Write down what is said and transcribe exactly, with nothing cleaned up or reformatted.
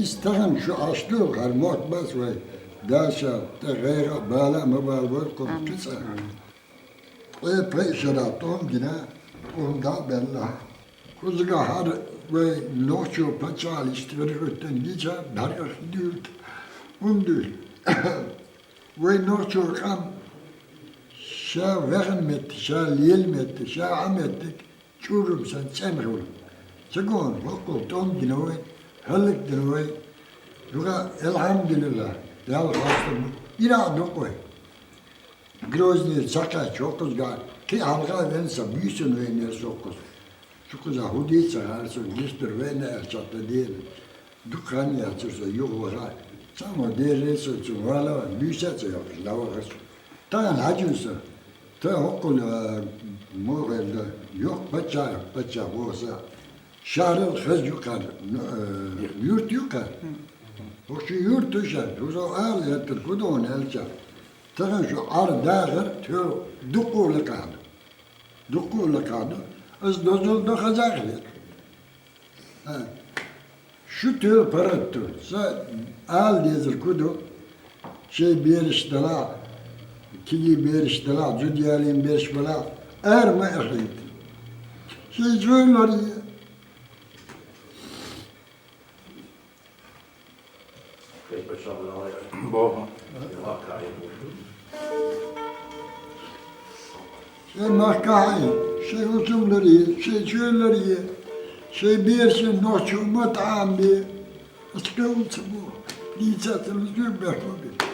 Из тахан шу Ӏаш ду, хӀара мотт бац вай. Даша, тӀе гӀайгӀа а бала а ма бала вар кху кицӀа. Ткъе пхи шера тӀом гина, тӀом дӀа а баьлла. Кхузга хӀара вай нохчо паччахьалкхе тӀера оттан гича, бӀаргах дуьлт. ХӀунда дуьлт? Вай нохчо къам ша ваьхна метта, ша лела метта, ша Ӏа меттиг чӀуррам санна цӀена хуьлу. Ца гон, хӀоккхул тӀом гина вай, хӀаллакдина вай. Юха, алхьамдулиллахӀ, Далла хастам бу. Ирахь дукха вай. Грозне ца кхаьчча, хӀоккхузга кхин а хьалха а вен сан буьйсанна вайнера со кхуза. Цу кхуза хӀун дийца гӀара со, гихтар вайна аьлла, цхьа тӀа дела. Дукха хан яцара со юха ваха. Цхьаммо дерриг со цу вала, буьйса а ца йоккхуш, дӀавахара со. Тахана хьаьжна со. Тха хӀоккхул, а, мохел да, йоккха паччахь, паччахь боху сан. Шахьарал хаза ю кхара, ну, э, юрт ю кхара. ХӀокху шу юрт ю шаьш, хӀуза ала гӀертар, хӀун ду хьуна аьлча. Тахана шу Ӏар дахар, тхо дуккха а лекхахь ду. Дуккха а лекхахь ду. Ас дозалла до хаза а хета. А, шу тоьла паргӀат ду. Сан ала дезарг хӀун ду? Шайн бераш далахь, кегий бераш далахь, зуда ялийна бераш балахь, ара ма эхийта. Шайн чойлар е. Боху. Шайн махкахь а, шайн хӀусамлар е, шайн чойлар е, шайн берашна нохчо ма таӀам бе. Ас кхевлла ца боху. Дийца ца луьйчуьра бехк ма бе.